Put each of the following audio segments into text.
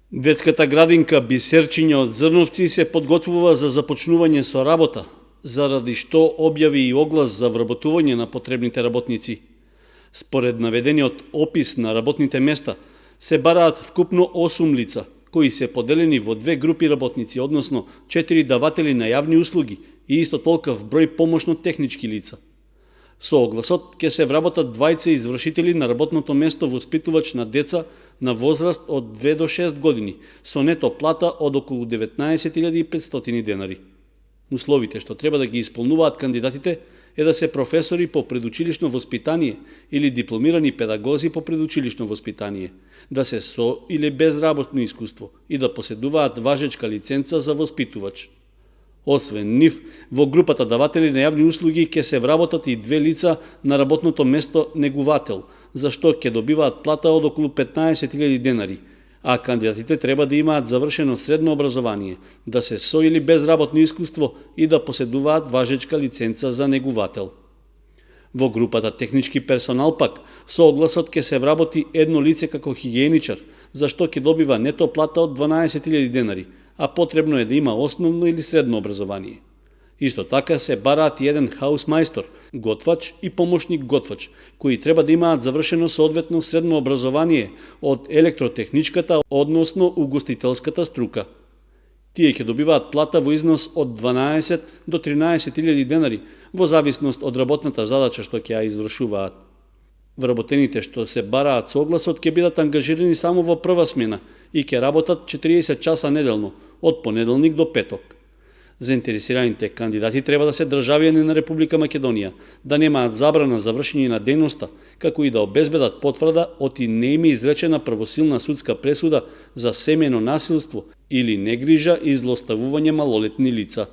Детската градинка Бисерчиња од Зрновци се подготвува за започнување со работа, заради што објави и оглас за вработување на потребните работници. Според наведениот опис на работните места, се бараат вкупно 8 лица, кои се поделени во две групи работници, односно 4 даватели на јавни услуги и исто толков број помошно-технички лица. Со огласот ќе се вработат двајца извршители на работното место воспитувач на деца на возраст од 2 до 6 години, со нето плата од околу 19.500 денари. Условите што треба да ги исполнуваат кандидатите е да се професори по предучилишно воспитание или дипломирани педагози по предучилишно воспитание, да се со или без работно искуство и да поседуваат важечка лиценца за воспитувач. Освен нив, во групата даватели на јавни услуги ќе се вработат и две лица на работното место негувател, за што ќе добиваат плата од околу 15.000 денари, а кандидатите треба да имаат завршено средно образование, да се со или без работно искуство и да поседуваат важечка лиценца за негувател. Во групата технички персонал пак, со огласот ќе се вработи едно лице како хигиеничар, за што ќе добива нето плата од 12.000 денари, а потребно е да има основно или средно образование. Исто така се бараат и еден хаусмајстор, готвач и помошник готвач, кои треба да имаат завршено соодветно средно образование од електротехничката, односно угостителската струка. Тие ќе добиваат плата во износ од 12 до 13.000 денари, во зависност од работната задача што ќе ја извршуваат. Вработените што се бараат со огласот ќе бидат ангажирани само во прва смена и ќе работат 40 часа неделно, од понеделник до петок. Заинтересираните кандидати треба да се државјани на Република Македонија, да немаат забрана за вршење на дејноста, како и да обезбедат потврда од и не им е изречена првосилна судска пресуда за семејно насилство или негрижа и злоставување малолетни лица.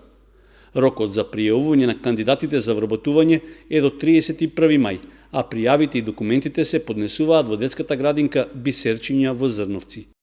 Рокот за пријавување на кандидатите за вработување е до 31 мај, а пријавите и документите се поднесуваат во детската градинка Бисерчиња во Зрновци.